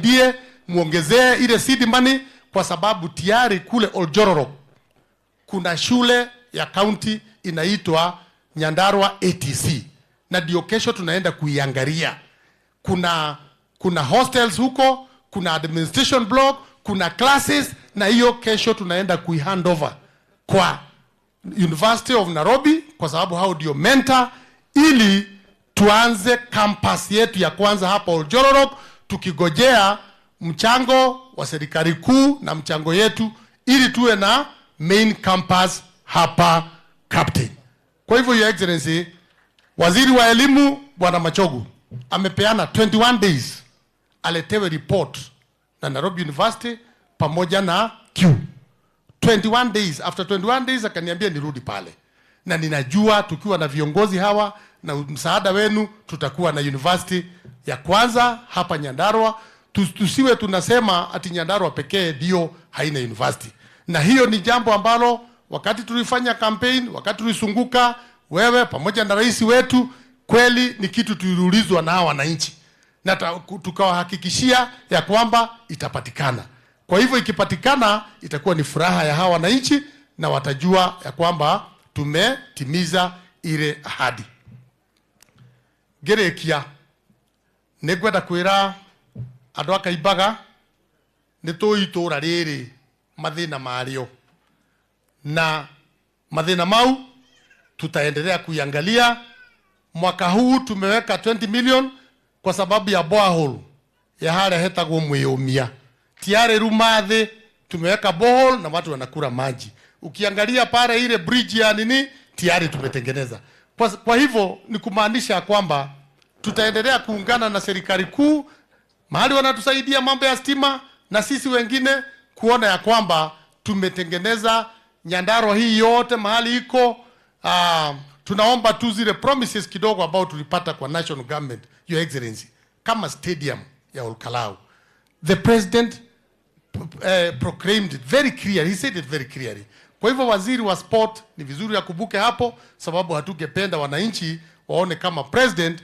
mtusaidie muongezee ile seed money, kwa sababu tayari kule Oljororok kuna shule ya county inaitwa Nyandarua ATC, na ndio kesho tunaenda kuiangalia. Kuna hostels huko, kuna administration block, kuna classes, na hiyo kesho tunaenda kuihandover kwa University of Nairobi, kwa sababu hao ndio mentor, ili tuanze campus yetu ya kwanza hapa Oljororok, tukigojea mchango wa serikali kuu na mchango yetu, ili tuwe na main campus hapa Captain. Kwa hivyo Your Excellency, Waziri wa Elimu Bwana Machogu amepeana 21 days aletewe report na Nairobi University pamoja na Q. 21 days, after 21 days akaniambia nirudi pale, na ninajua tukiwa na viongozi hawa na msaada wenu tutakuwa na university ya kwanza hapa Nyandarua. Tusiwe tunasema ati Nyandarua pekee ndio haina university, na hiyo ni jambo ambalo wakati tulifanya campaign, wakati tulisunguka wewe pamoja na rais wetu, kweli ni kitu tuliulizwa na hawa wananchi na tukawahakikishia ya kwamba itapatikana. Kwa hivyo ikipatikana itakuwa ni furaha ya hawa wananchi na watajua ya kwamba tumetimiza ile ahadi. Ngĩrĩkia nĩ ngwenda kwĩra andũ a Kaimbaga nĩ tũĩ itũũra rĩrĩ mathĩna marĩo, na mathĩna mau tutaendelea kuiangalia. Mwaka huu tumeweka 20 million kwa sababu ya borehole ya harĩa hetagwo Mwĩyũmia. Tiare Rumathi tumeweka borehole na watu wanakula maji. Ukiangalia pale ile bridge ya nini tayari tumetengeneza. Kwa hivyo ni kumaanisha kwamba tutaendelea kuungana na serikali kuu mahali wanatusaidia mambo ya stima, na sisi wengine kuona ya kwamba tumetengeneza Nyandarua hii yote mahali iko. Tunaomba tu zile promises kidogo ambao tulipata kwa national government, Your Excellency, kama stadium ya Olkalou. The president proclaimed it very clearly. He said it very clearly. Kwa hivyo waziri wa sport ni vizuri akumbuke hapo, sababu hatungependa wananchi waone kama president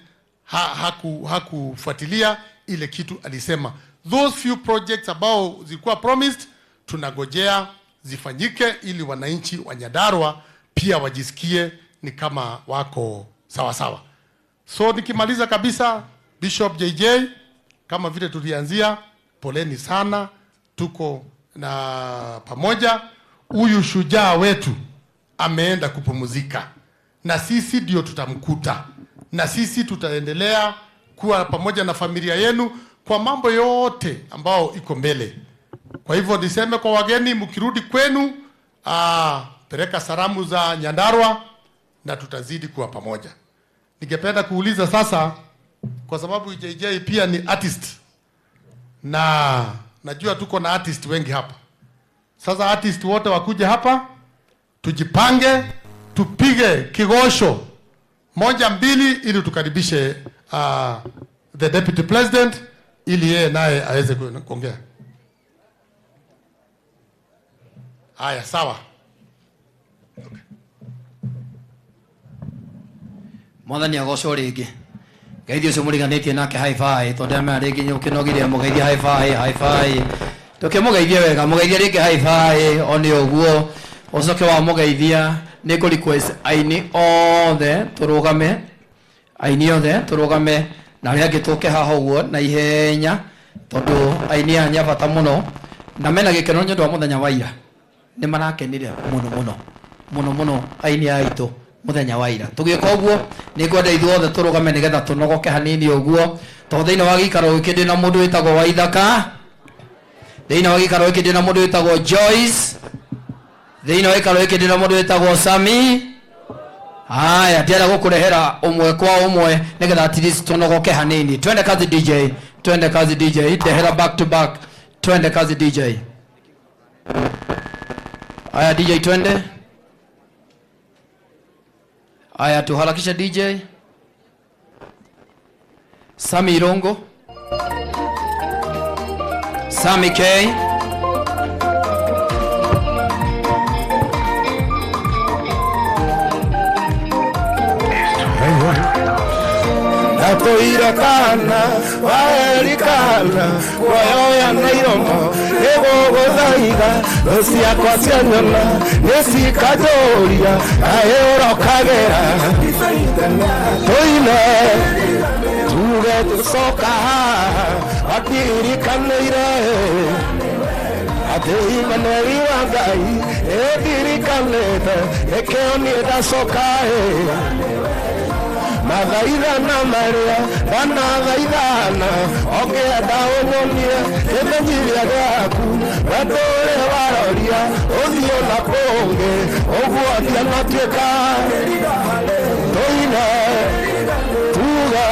hakufuatilia ile kitu alisema. Those few projects ambao zilikuwa promised tunagojea zifanyike ili wananchi wa Nyandarua pia wajisikie ni kama wako sawa sawa. So nikimaliza kabisa, Bishop JJ, kama vile tulianzia, poleni sana, tuko na pamoja. Huyu shujaa wetu ameenda kupumzika, na sisi ndio tutamkuta, na sisi tutaendelea kuwa pamoja na familia yenu kwa mambo yote ambao iko mbele. Kwa hivyo niseme kwa wageni, mkirudi kwenu, peleka salamu za Nyandarua na tutazidi kuwa pamoja. Ningependa kuuliza sasa, kwa sababu JJ pia ni artist na najua tuko na artist wengi hapa. Sasa artist wote wakuje hapa, tujipange, tupige kigosho 1 2 ili tukaribishe the deputy president ili yeye naye aweze kuongea. Haya, sawa. Okay. Mwathani agocwo rĩngĩ. Ngeithio ũcio mũriganĩtie nake high five, tondũ ndĩramenya rĩngĩ nĩ ũkĩnogire, mũgeithie high five, high five. Tũkĩmũgeithie wega, mũgeithie rĩngĩ high five, o nĩ ũguo. Ũcoke wamũgeithia, nĩ ngũ request aini othe tũrũgame, aini othe tũrũgame, na arĩa angĩ tũke haha ũguo na ihenya, tondũ aini aya nĩ a bata mũno, na mena gĩkeno nĩ ũndũ wa mũthenya wa ira. Nĩ marakenire mũno mũno, mũno mũno aini aya aitũ mũthenya wa ira. Tũgĩka ũguo, nĩ ngwenda ithuothe tũrũgame nĩgetha tũnogoke hanini ũguo, tondũ thĩinĩ wa gĩikaro gĩkĩ ndĩ na mũndũ wĩtagwo Waithaka, thĩinĩ wa gĩikaro gĩkĩ ndĩ na mũndũ wĩtagwo Joyce, thĩinĩ wa gĩikaro gĩkĩ ndĩ na mũndũ wĩtagwo Sami. Haya, ndienda gũkũrehera ũmwe kwa ũmwe nĩgetha at least tũnogoke hanini. Twende kazi DJ, twende kazi DJ, ndehera back to back. Twende kazi DJ. Haya DJ, twende. Haya, tuharakishe DJ. Sami Irongo, Sami K. Ndatũire kana waerikana kuoyoya na iromo nĩgũgũthaitha thũ ciakwa cianyona nĩcikanjũria kaĩ ũrokagĩra tũine tuge tũcoka haha watirikanĩire atĩ Imanueli wa Ngai nĩndirikanĩte nĩkĩo niĩ ndacoka mathaithana marĩa ndanathaithana ũngĩenda ũnyonie kĩmenyithia gĩaku wendo ũrĩa waroria ũthiĩ na kũngĩ ũguo ndianatuĩka tũine tuge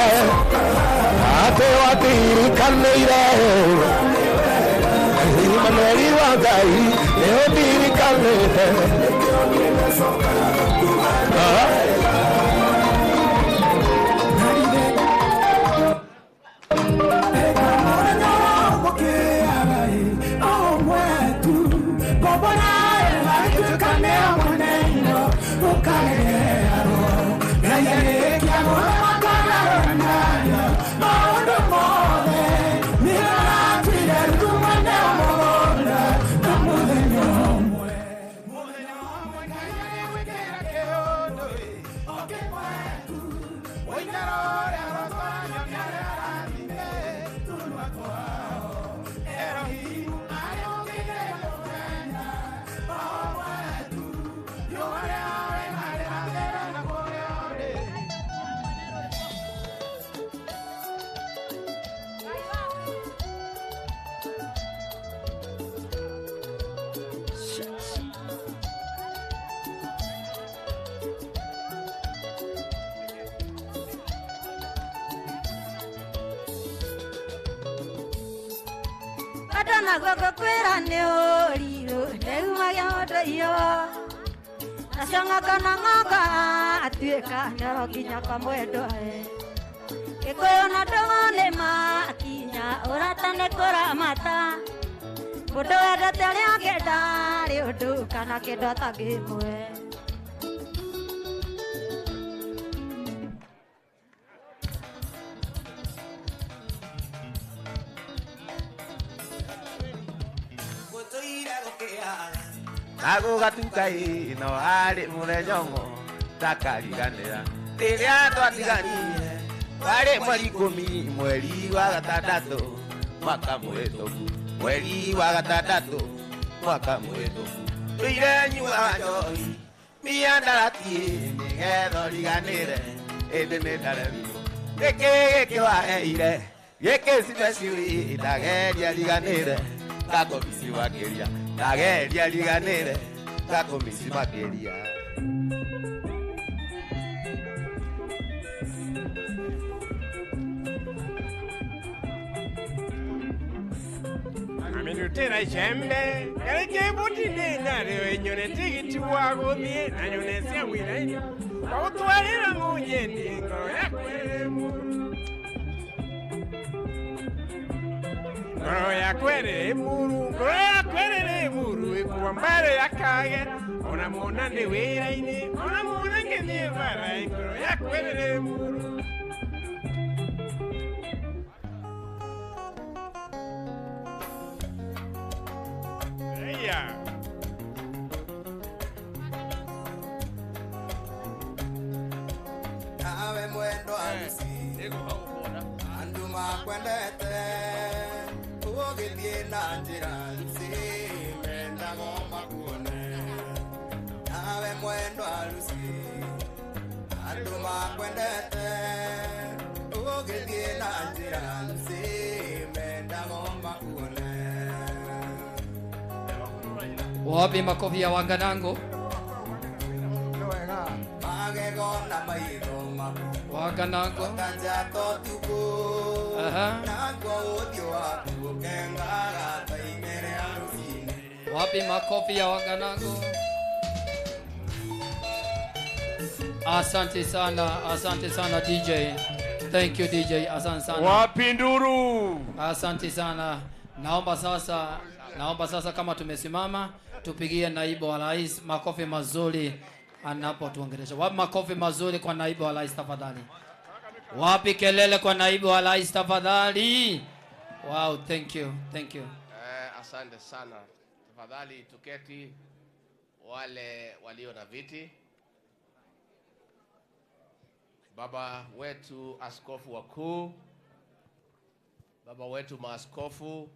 atĩ watirikanĩire Imanueli wa Ngai nĩũndirikanĩte. Adona gogo kwira ni oriru ndeumagia moto iyo nacio ng'oko na ng'oko atuĩka nyoro nginya kwa mwendwa Gĩkũyũ na ndũng'ũ nĩ makinya ũrata nĩ kũramata mũndũ wendete ũrĩa ũngĩ ndarĩ ũndũ kana kĩndũ atangĩmũhe. Agũgatuka ĩno arĩ mũthenya ũmwe ndakariganĩra rĩrĩa twatiganire warĩ mweri ikũmi mweri wa gatandatũ mwaka mũhĩtũku mweri wa gatandatũ mwaka mũhĩtũku tũire nyuaga njohi mĩandarati nĩgetha ũriganĩre ĩndĩ nĩ ndaremirwo nĩkĩ gĩkĩ waheire gĩkĩ cibeciwi ndageria riganĩre ngakomisi makĩria ndageria riganĩre ngakomisi makĩria. Aminutera icembe kareke butine narĩo inyone tigiti wa gũthiĩ na nyone cia gwĩra gwagũtwarĩra mũnyeni ngoro yakwa ĩrĩ mũru ngoro yakwa ĩrĩ mũru ngoro yakwa ĩrĩ mũru ĩkua mbare ya kage ona muona ndĩ wĩra-inĩ ona muona ngĩthiĩ bara ngoro yakwa ĩrĩ mũru. Yeah. Nawe mwendo arusi andu makwendete ũgĩthiĩ na njĩra arusi mendago makuone. Nawe mwendo arusi andu makwendete ũgĩthiĩ na njĩra arusi mendago makuone. Wapi makofi ya Wanganango? Wanganango. Aha. Wapi makofi ya Wanganango? Asante sana, asante sana DJ. Thank you DJ, asante sana. Wapi nduru? Asante sana. Naomba sasa kama tumesimama tupigie naibu wa rais makofi mazuri anapotuongelesha. Wapi makofi mazuri kwa naibu wa rais tafadhali? Wapi kelele kwa naibu wa rais tafadhali? Wow, thank you, thank you. Asante sana. Tafadhali tuketi wale walio na viti. Baba wetu askofu wakuu, baba wetu maaskofu,